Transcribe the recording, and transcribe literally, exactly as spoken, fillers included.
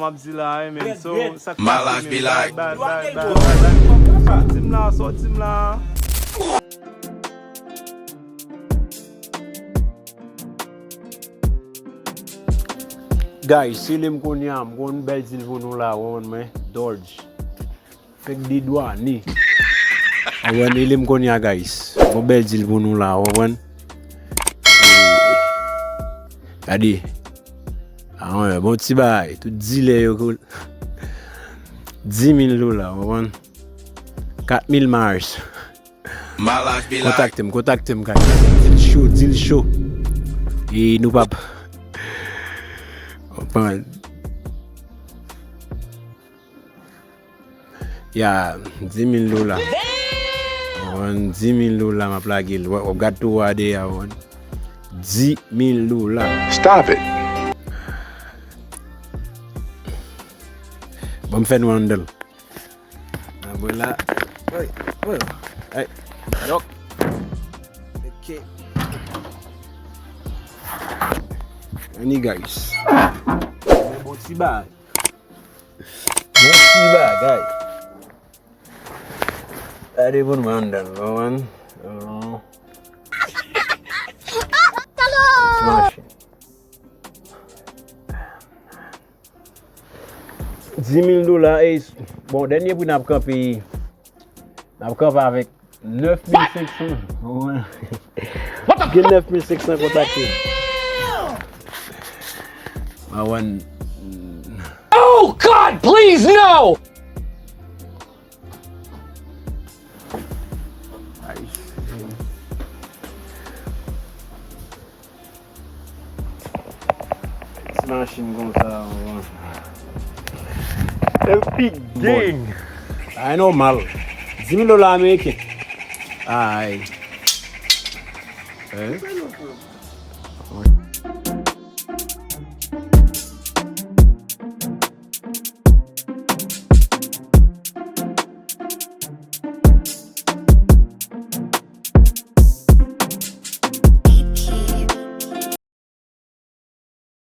M ap di la, wi, men. So, sa k pase, men? Bay, bay, bay, bay, bay. Sòti m la, sòti m la. Guys, se li m kounye a, m gon bèl dil pou nou la, w konprann mwen? Dodge. Fèk dedwane. W konprann, e li m kounye a, guys. Gon bèl dil pou nou la, w konprann? Gade. Ah, wi, bon ti bagay. Tout dilè yo ko-, dis mil dola, w konprann? Kat mil mars. Kontakte m, kontakte m, guys. Dil cho, dil cho. E nou p ap, w konprann? Ya, dis mil dola. Wan, dis mil dola m ap lage l. W ap gad tou a de a, wan. Dis mil dola. Stop it. Ban m fè nou anndan l. Ann mwen la. Oy, oy. Ay. Dòk. Ok. Annie, guys. Bon ti bagay. Bon ti bagay. Gade pou nou anndan, w konprann? Ti machin. Dis mil dola, e, bon, dènye pri n ap kanpe, n ap kanpe avèk nèf mil senk san. Gen nèf mil senk san kontakte. Mawan. Oh God, please no! Ti machin konsa, Epic Gang. Ay, nòmal. Dis mil dola ameriken. Ay. Hein?